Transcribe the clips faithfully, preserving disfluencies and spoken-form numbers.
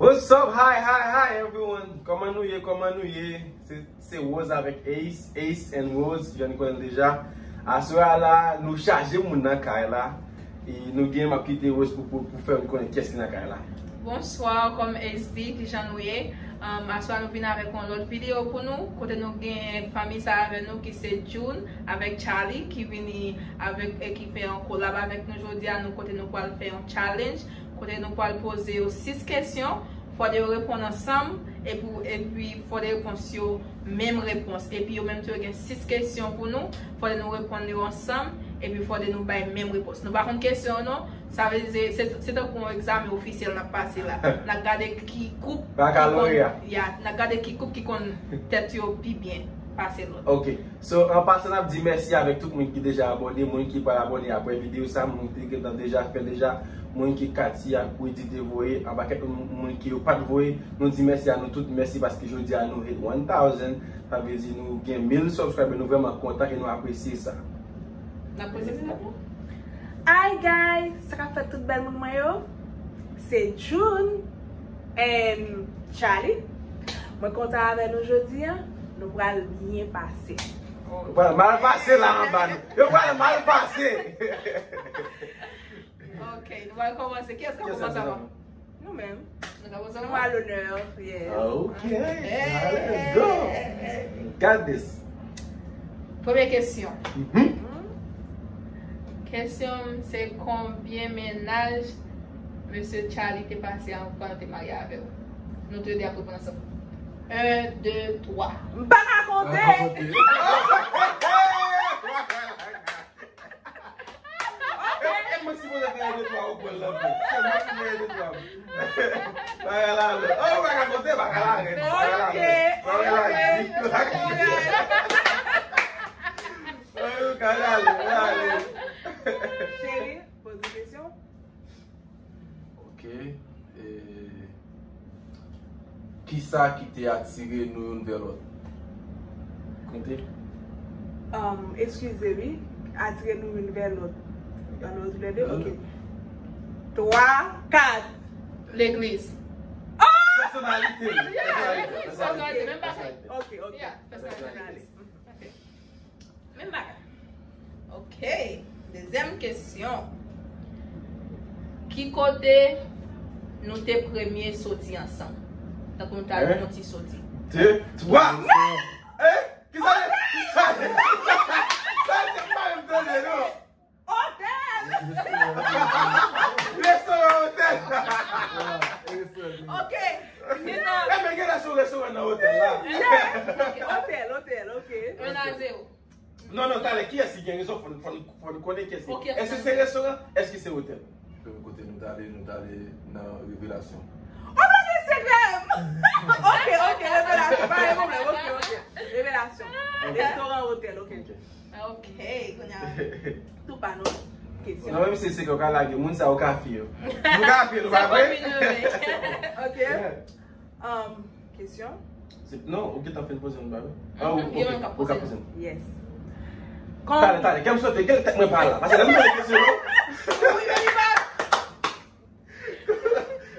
What's up? Hi, hi, hi, everyone! Kòman nou ye? Kòman nou ye? Se, se Rose avèk Ace, Ace and Rose, jan nou konnen l deja. Aswè a la, nou chaje moun nan kay la. E nou gen, m ap kite Rose pou, pou, pou fè nou konnen kiyès ki nan kay la. Bonswa, kòm Ace di, kijan nou ye? Um, aswè a nou vin avèk yon lòt videyo pou nou, kote nou gen fanmi sa avè nou ki se June avèk Charlie ki vini avèk, e ki fè yon kolab avèk nou jodi a, nou kote nou pral fè yon challenge. Kote nou pral poze yo sis kesyon, fòde yo reponn ansanm, epi, epi fòde repons yo menm repons. Epi yo menm tou yo gen sis kesyon pou nou, fòde nou reponn yo ansanm, epi fòde nou bay menm repons. Nou pa konn kesyon yo non, sa vle di se, se, se tankou yon egzamen ofisyèl n ap pase la. N ap gade ki koup ki konn, Bakaloreya. Ya, n ap gade ki koup ki konn tèt yo pi byen pase lòt. Ok. So, an pasan, n ap di mèsi avèk tout moun ki deja abòne, moun ki pral abòne apre videyo sa, moun ki te gentan deja fè l deja, moun ke Katia ak Rudy te voye, yon pakèt moun, moun ki yo pa t voye. Nou di mèsi a nou tout, mèsi paske jodi a nou hit one thousand, sa vle di nou gen mil subscriber, nou vrèman kontan e nou apresye sa. N apresye sa tou. Hi guys, sa k ap fèt tout bèl moun mwen yo? Se June and Charlie. Mwen kontan avè nou jodi a, nou pral byen pase. Yo pral mal pase la anba nou. Yo pral mal pase. Ok, nou pral kòmanse. Kiyès k ap kòmanse avan? Nou menm. Nou ka poze Nou a lonè, yes. Ok. Hey. Let's go. Got this. Premye kesyon. Mhm. Kesyon m se konbyen mennaj mesye Charlie te pase anvan l te marye avè w? Nou tou de ap reponn ansanm. Un, deux, trois. M pa ka konte. Pa ka konte. E, e mwen sipoze fè de twa ou pran l nan men. Se mwen ki fè de twa. Bagay la lè. Oh, bagay kote, bagay la rèd. Bagay la rèd. Bagay la rèd. Bagay la rèd. Cheri, poze kesyon. Ok. E, kisa ki te atire nou youn vè lòt? Konte. Um, eskize wi. Atire nou youn vè lòt. Youn vè lòt, tou lè de? Ok. Twa, kat. Legliz. Oh! Pèsonalite. Yeah, legliz, pèsonalite, menm bagay. Ok, ok. Yeah, pèsonalite. Ok. Menm bagay. Ok. Dezyèm kesyon. Ki kote nou te premye soti ansanm? Tankou nou t al fè yon ti soti. De, twa. Eh? Kisa? Sa se pa menm tande non. Otèl! Restoran otèl. Ok. Ebyen, gen la sou restoran nan otèl la. Yeah. Ok, otèl, otèl, ok. Un à zéro. Non, non, talè, kiyès ki gen rezon? Fò n, fò n, fò n konnen kiyès ki. Ok, èske se restoran? Èske se otèl? Premye kote nou t ale, nou t ale nan Revelasyon. Oh, pa gen sekrè! Ok, ok, Revelasyon, pa gen pwoblèm, ok, ok. Revelasyon. Ok. Restoran, otèl, ok. Ok. Ok, kounye a. Tou pa nou. Kesyon. Non, menm si se sekrè, w ka lage. Moun sa yo ka fye. Nou ka fye, nou pa vre? Ok. Yeah. Um, kesyon? Se, non, ou gentan fin poze yon bagay. Ah, ou, ok, ou ka poze. Yes. Talè, talè, kè m sote, gen tèt mwen pa la. Paske lè m poze kesyon yo.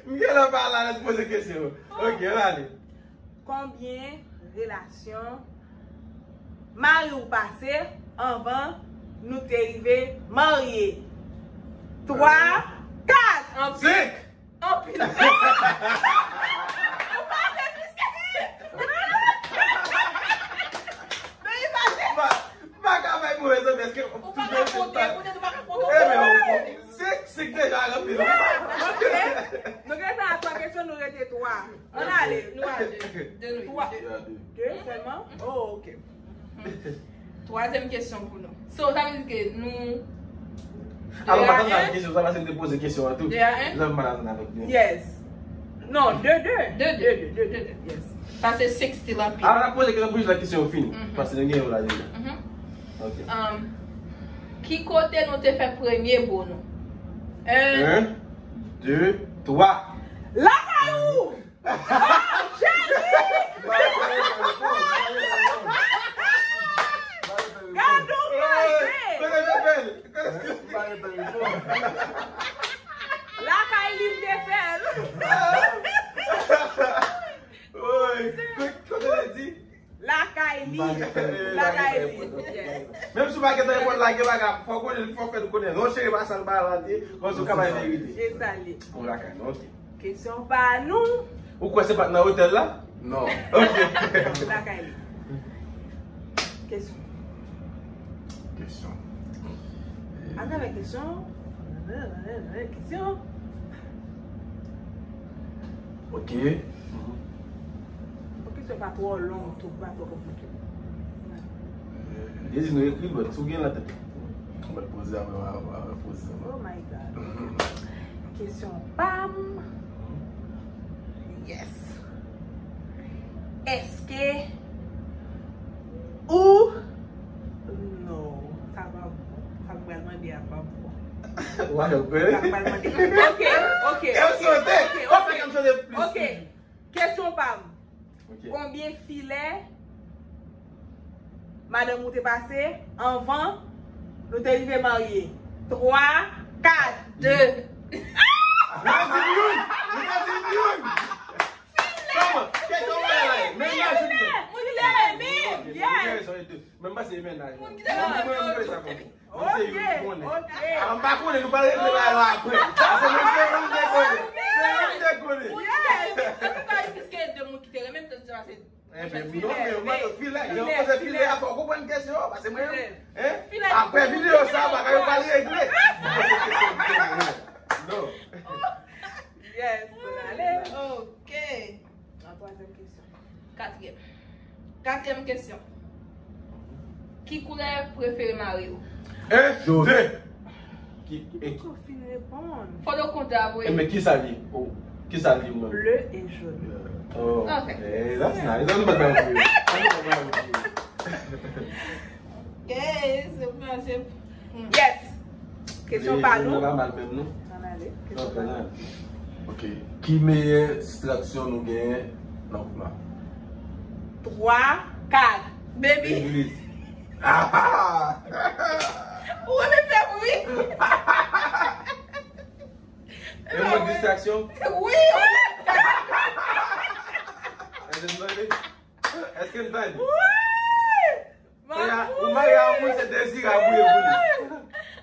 M gen lè pa la, lè m poze kesyon yo. Ok, ann ale. Konbyen relasyon mari w pase anvan nou te rive marye? Twa, kat. Senk. Anpil. Ou pase plis ke senk. Men li pase. M pa, m pa ka bay move zanmi, èske ou pa ka konte, poutèt ou pa ka konte. Ebyen, senk, senk deja anpil. Ok. Nou gen tan a twa kesyon, nou rete twa. Ann ale. Nou a de. De nou ye. Twa. De a de. De sèlman? Oh, ok. Twazyèm kesyon pou nou. So, sa vle di ke nou... Alò, m pa t atann avèk kesyon sa, paske m te poze kesyon an tou. De a en? Jan m pa t atann avèk li. Yes. Non, de de. De de. De de, de de, yes. Sa se senk still anpil. Alò, n ap poze kesyon pou jis la kesyon yo fini. Mhm. Paske nou gen yon la deja. Mhm. Ok. Um, ki kote nou te fè premye bo nou? Un. Un, de, twa. Lakay ou! Oh, Jezi! Gad yon kraze! Lakay li m te fè l. Bagay li. Yes. Menm si w pa gentan reponn la, gen bagay, fò konnen, fò fè nou konnen. Non, cheri, pa sa l pa rate, kòm si w ka bay verite. E sa li. Bon, lakay nou, ok. Kesyon pa nou. Ou kwè se pa t nan otèl la? Non. Ok. Lakay li. Kesyon. Kesyon. Atravè kesyon. Kesyon. Ok. Fòk kesyon pa twò long tou, pa twò konplike. Li di nou ekri, but si w gen nan tèt ou. Mwen poze apre, mwen poze. Oh my God. Kesyon pa m. Yes. Èske ou... Non, sa pa bon. Sa m pral mande a pa bon. Why, ok? Sa m pral mande. Ok, ok, ok, ok, ok, ok. Kesyon pa m. Ok. Konbyen filè madanm ou te pase anvan nou te rive marye? Twa, kat, de. Ou pa di m youn! Ou pa di m youn! Kòman? Kèk yon bagay la ye. Men yon ajoute. Filè, men, yes. Ou gen rezon, e de. Men m panse e mennaj mwen. Mwen, mwen, mwen, mwen, sa konn. Mwen se youn ki konnen. Ok. A, m pa konnen, nou pral regle bagay la apre. Paske mwen se youn ki konnen. Se youn ki konnen. Antouka, piske de moun ki te renmen m, te di se... Enben, non, men, mwen, filè, lè w poze filè a, fò w konprann kesyon an, paske mwen, hein? Apre videyo sa, bagay yo pral regle. Non. Yes, ale. Ok. An twazyèm kesyon. Katriyèm. Katriyèm kesyon. Ki koulè prefere mari w? E, de. Ki, e, Ou fin reponn. Fò nou konte apre. E, men ki sa li? Oh, ki sa li, ou menm? Bleu et jaune. Oh, ok. Eh, that's nice. Ann bat bravou. Ann bat bravou. Ok, se mwen, se... Yes. Kesyon pa nou. Nou pa mal menm, non? Ann ale. Kesyon pa nou. Ok. Ki meyè distraksyon nou genyen nan koup la? Twa, kat. Baby. Legliz. Ah! Ou renmen fè bri? E mwen distraksyon? Wi, wi. Èske m tande? Èske m tande? Wi! Kounye a, ou marye a yon moun, se Dezirab ou ye pou li.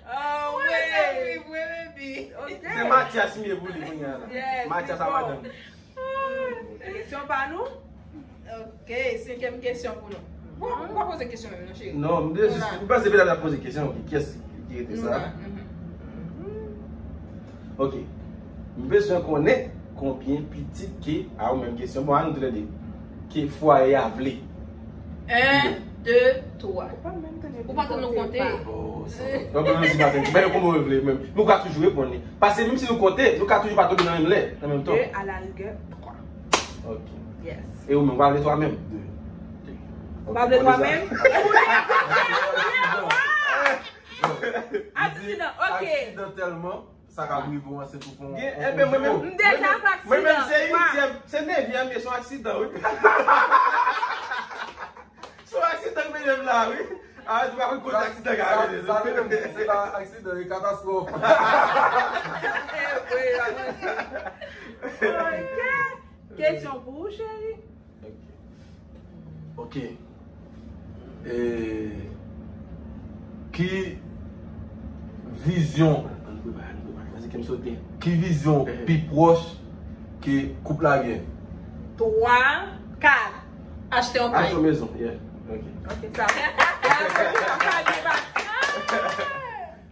Ah, wi, wi, wi, baby. Ok. Se Matyas m ye pou li kounye a la. Yes, Matyas a madanm. Kesyon pa nou? Ok, senkyèm kesyon pou nou. Bon, ou pa poze kesyon menm, non, cheri. Non, m te jis, m panse petèt ap poze kesyon, ki, kiyès ki rete sa? Mhm. Ok. M bezwen konnen konbyen pitit ke, a, ou menm kesyon. Bon, a nou toulède. Ke fwaye a vle. En, de, twa. Ou pa tande nou konte? Oh, sa. Donk, nou di pa tande. Men kòman ou vle menm? Nou ka toujou reponn li. Paske menm si nou konte, nou ka toujou pa tonbe nan menm lè, nan menm tan. De, à la rigueur, twa. Ok. Yes. E ou menm, ou pa vle twa menm? De. De. Ou pa vle twa menm? Aksidan, ok. Aksidantèlman, sa ka rive w ansent ou fè yon... Ebyen, mwen menm, m deja fè aksidan. Mwen menm, se uityèm, se nevyèm, e se yon aksidan, wi. Se yon aksidan k mennen m la, wi. A, ou pa konn kote aksidan ka mennen. Sa, sa, se pa aksidan, se katastwòf. E vre, a, ok. Kesyon pou ou, cheri? Ok. Ok. E, ki vizyon, ki vizyon pi pwòch ke koup la gen? Twa, kat. Achte yon kay. Achte yon mezon, yeah. Ok. Ok, sa.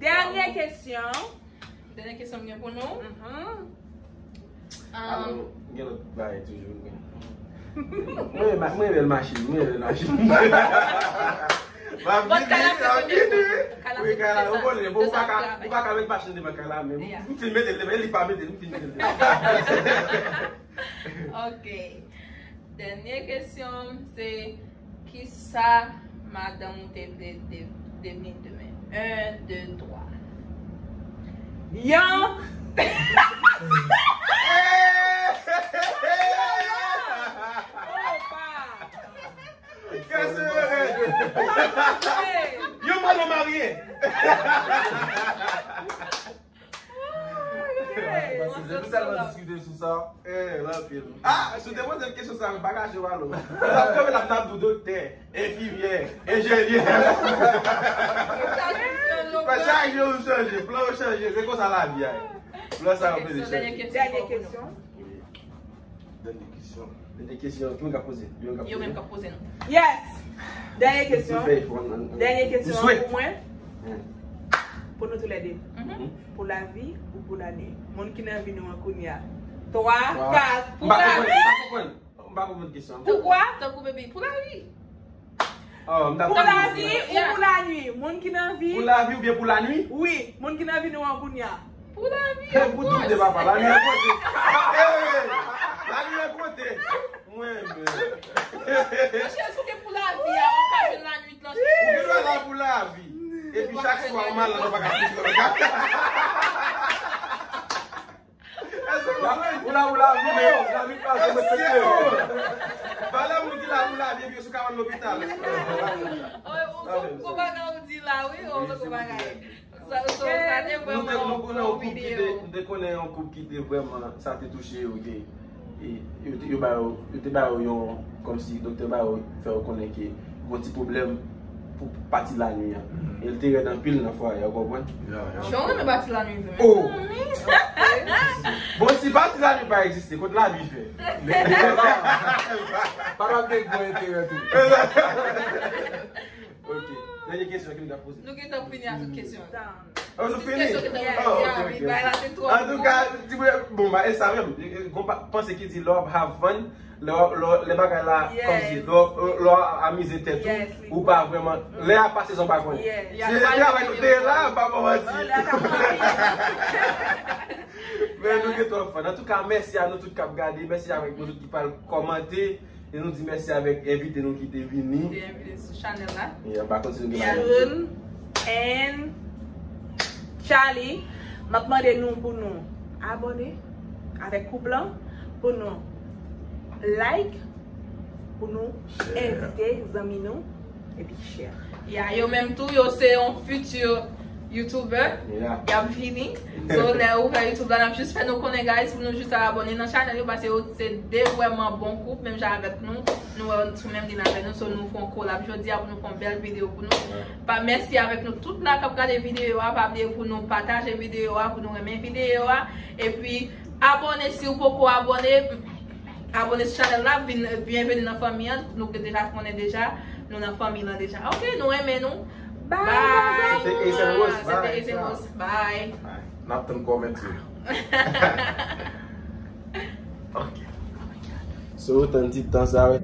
Dènye kesyon. Dènye kesyon m gen pou nou. Mhm. Alò, gen lòt bagay toujou, men. Mwen, mwen renmen machin, mwen renmen machin. M ap vini, m ap vini. Wi, kay la, ou konnen, bon, ou pa ka, ou pa ka met machin devan kay la, men m fin mete l devan, e li pa mete l, m fin mete l devan. Ok. Dènye kesyon m se, kisa madanm ou te vle de, devni demen? En, de, twa. Yon. Kè serye. Yon madanm marye. Paske se nou sèlman diskite Sou sa, eh, l anpil. Ah, si w te poze l kesyon sa, m pa kache w alo. L ap kanpe la, m t ap di w doktè, enfimyè, enjenyè. Fè chak jou ou chanje, plan ou chanje, se konsa lavi a ye. Plan sa yo peze chanje. Dènye kesyon. Wi. Dènye kesyon. Dènye kesyon, ki moun k ap poze? Yo menm k ap poze. Yo menm k ap poze nou. Yes! Dènye kesyon. Dènye kesyon pou mwen. Pou nou toulède. Pou lavi ou pou lanwi? Moun ki nan vi nou an kounye a. Twa, kat. Pou lavi. M pa konprann kesyon an. Poukwa? Tankou baby, pou lavi. Pou lavi ou pou lanwi? Moun ki nan vi. Pou lavi oubyen pou lanwi? Wi, moun ki nan vi nou an kounye a. Pou lavi. Pou tout de papa, lanwi an kote? Lanwi an kote? Mwen menm. Monchè, si w gen pou lavi a, w ka jwenn lanwit lan. Ou gen dwa la pou lavi. Epi chak swa ou malad, ou pa ka kouche nan lopital. Èske ou la pou lavi, men lavi pa janm respekte. Valè moun ki la pou lavi, epi yo sou ka vann lopital. Oy, ou se gwo bagay ou di la, wi, ou se gwo bagay. Sa, sa, sa te vrèman yon bon videyo. Nou te konnen yon koup ki te vrèman, sa te touche yo, ke, e, yo te, yo ba yo, yo te ba yo yon, kòmsi doktè ba yo, fè yo konnen ke gon ti pwoblèm pou pati lanwi an. E l te rèd anpil nan fwaye a, ou konprann? Jan w renmen pati lanwi vre. Oh! Bon, si pati lanwi pa egziste, kot lavi fè? Pa t ap gen gwo enterè tou. Ok. Dènye kesyon ki nou t ap poze. Nou gentan fini ak tout kesyon. Oh, nou fini? Sis kesyon ki te gen. Oh, ok, ok. Antouka, ti bwe, bon, ba, e sa menm. Gon pa, panse ki di love have fun. Lè, lè, lè bagay la, kòmsi, lè, lè w amize tèt ou, ou pa vrèman, lè a pase san w pa konnen. Se travay nou te la, pa bon manti. Men nou gen twòp fun. Antouka, mèsi a nou tout k ap gade, mèsi avèk nou tout ki pral kòmante. E nou di mèsi avèk envite nou ki te vini. Ki te envite sou chanèl la. E anba kontinye gen bagay. June and Charlie, m ap mande nou pou nou abòne avèk koup lan, pou nou like, pou nou envite zanmi nou, epi share. Ya, yo menm tou, yo se yon futur YouTuber. Yeah. Y ap vini. So, lè ouvè YouTube la, n ap jis fè nou konnen, guys, pou nou jis abòne nan chanèl yo, paske yo se de vrèman bon koup, menm jan avèk nou. Nou wè sou menm liy avèk nou, so nou fè yon kolab jodi a pou nou fè yon bèl videyo pou nou. Pa, mèsi avèk nou tout la k ap gade videyo a, pa bliye pou nou pataje videyo a, pou nou renmen videyo a, epi abòne si w poko abòne. Abòne sou chanèl la, vin, byenveni nan fanmi an. Nou deja konnen deja, nou nan fanmi lan deja. Ok, nou renmen nou. Bye. Bye. Se te Ace and Rose. Se te Ace and Rose. Bye. Bye. N ap tann kòmantè. Ok. So, tann ti tan sa, wi.